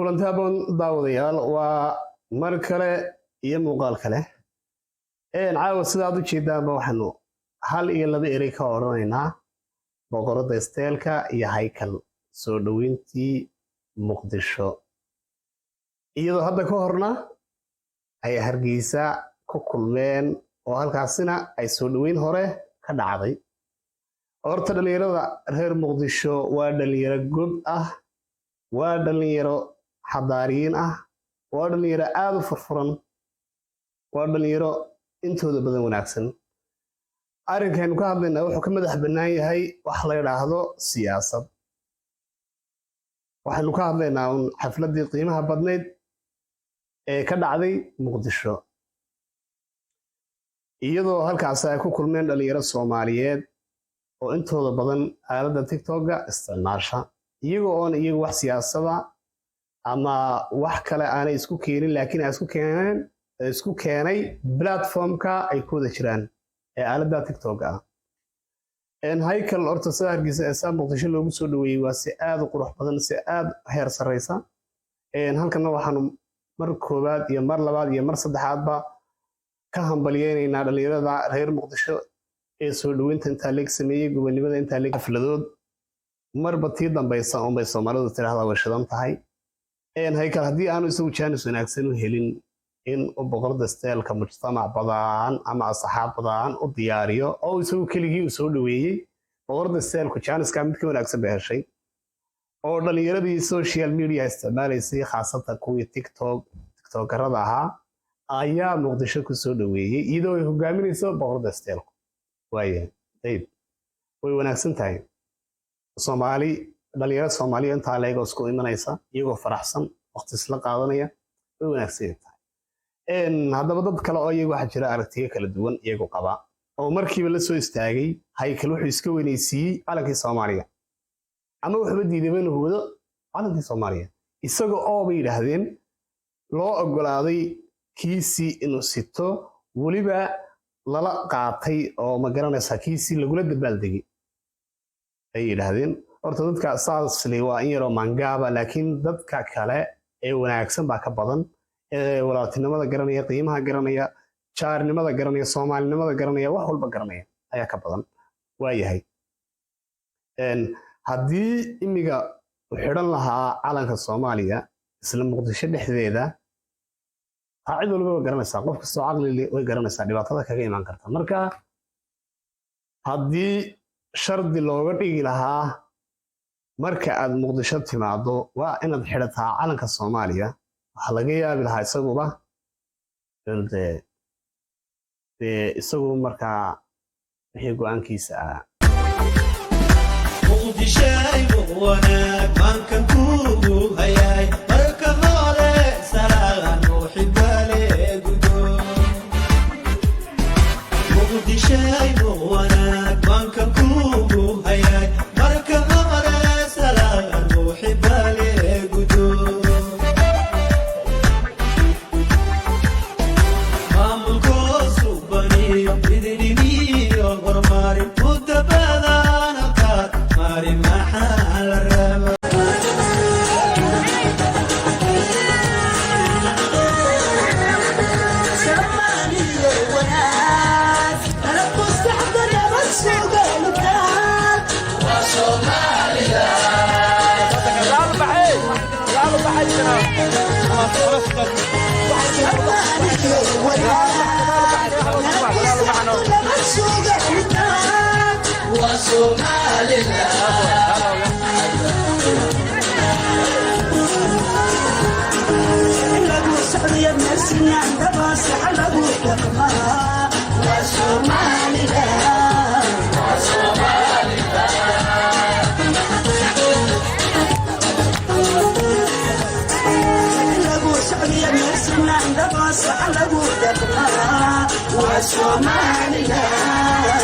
Kulanti haboon, daawadayaal. Waa mar kale iyo muuqaal kale. Caawa, sidaad u jeedaanba, waxaanu hal iyo laba erey ka odhanaynaa Boqoradda Style-ka iyo Haykal soo dhoweyntii Muqdisho, iyadoo hadda ka horna ay Hargeysa ku kulmeen oo halkaasina ay soo dhoweyn hore ka dhacday. Horta dhallinyarada reer Muqdisho waa dhalinyaro gob ah, waa dhalinyaro xadaariyiin ah, waa dhalinyaro aada u furfuran, waa dhalinyaro intooda badan wanaagsan. Arrinkaynu ka hadlaynaa wuxuu ka madax bannaan yahay wax la yidhaahdo siyaasad. Waxaynu ka hadlaynaa un xafladdii qiimaha badnayd ee ka dhacday Muqdisho, iyadoo halkaasi ay ku kulmeen dhalinyaro Soomaaliyeed oo intooda badan aaladda TikTok-ga isticmaasha, iyagoo oon iyagu wax siyaasada ama wax kale aanay isku keenin, laakiin ay isku keeneen, isku keenay platformka ay ku wada jiraan ee aaladda TikTok-ga ah. Haykal, horta sida Hargeysa ee saa Muqdisho loogu soo dhaweeyey waa si aad u qurux badan, si aad heer sarreysa. Halkanna waxaanu mar koowaad iyo mar labaad iyo mar saddexaadba ka hambalyeynaynaa dhalinyarada reer Muqdisho ee soo dhoweynta intaa leeg sameeyey, gobonimada intaa leeg. Xafladood marba tii dambaysa unbay Soomaalidu tidhahdaa way shidan tahay. Haykal haddii aanu isagu jaanis wanaagsan u helin in uu Boqorada Style-ka mujtamac badan ama asxaab badan u diyaariyo oo isagu keligii uu soo dhoweeyey, Boqorada Style-ku jaaniska mid ka wanaagsan bay heshay, oo dhalinyaradii social media isticmaalaysay, khaasatan kuwii TikTok TikTokerada ahaa, ayaa Muqdisho ku soo dhoweeyey, iyadoo ay hogaaminayso Boqorada Style-ku. Waaya, dayib, way wanaagsan tahay. Soomaali, dhalinyaro Soomaaliya intaa leegoo isku imanaysa, iyagoo faraxsan, waqti isla qaadanaya, way wanaagsan tahay. Haddaba dad kale oo iyagu waxaa jira aragtiyo kala duwan iyagu qaba, oo markiiba la soo istaagay Haykal wuxuu iska weynaysiiyey calankii Soomaaliya, ama wuxuuba diidayba inuu wado calankii Soomaaliya, isaga oo bay yidhaahdeen loo ogolaaday kiisii inuu sito, weliba lala qaatay oo, ma garanaysaa, kiisii lagula dabaaldegay ay yidhaahdeen. Horta dadka saasli waa in yaroo mangaaba, laakiin dadka kale ee wanaagsan baa ka badan, ee walaaltinimada garanaya, qiimaha garanaya, jaarnimada garanaya, Soomaalinimada garanaya, wax walba garanaya ayaa ka badan. Waayahay, haddii imiga u xidhan lahaa calanka Soomaaliya isla Muqdisho dhexdeeda, taa cid walba way garanaysaa, qof kastoo caqli way garanaysaa dhibaatada kaga imaan karta. Marka haddii shardi looga dhigi lahaa marka aad Muqdisho timaado waa inaad xidhataa calanka Soomaaliya, waxaa laga yaabi lahaa isaguba dee isagu markaa wixii go-aankiisa ah. Muqdishay, wanaag maankan kugu hayay. Marka hore salaan muxibale gudo. Muqdishay, wanaag maankan kugu hayay. Marka hore salaan muxibale gudo. Maamulkoosu baniyo midnimiyo horumarin muddo badan qaad mari, maxaa la rabaa? Soomaaliya wanaag kala mustaqbal nabad sugan. Soomaaliya wanaag kala mustaqbal nabad sugan. Waa Somaliland. Lagu socdiya meesina dabasax lagu dhaqmaa waa Somaliland. Lagu socdiya meesina dabasax lagu dhaqmaa waa Somaliland.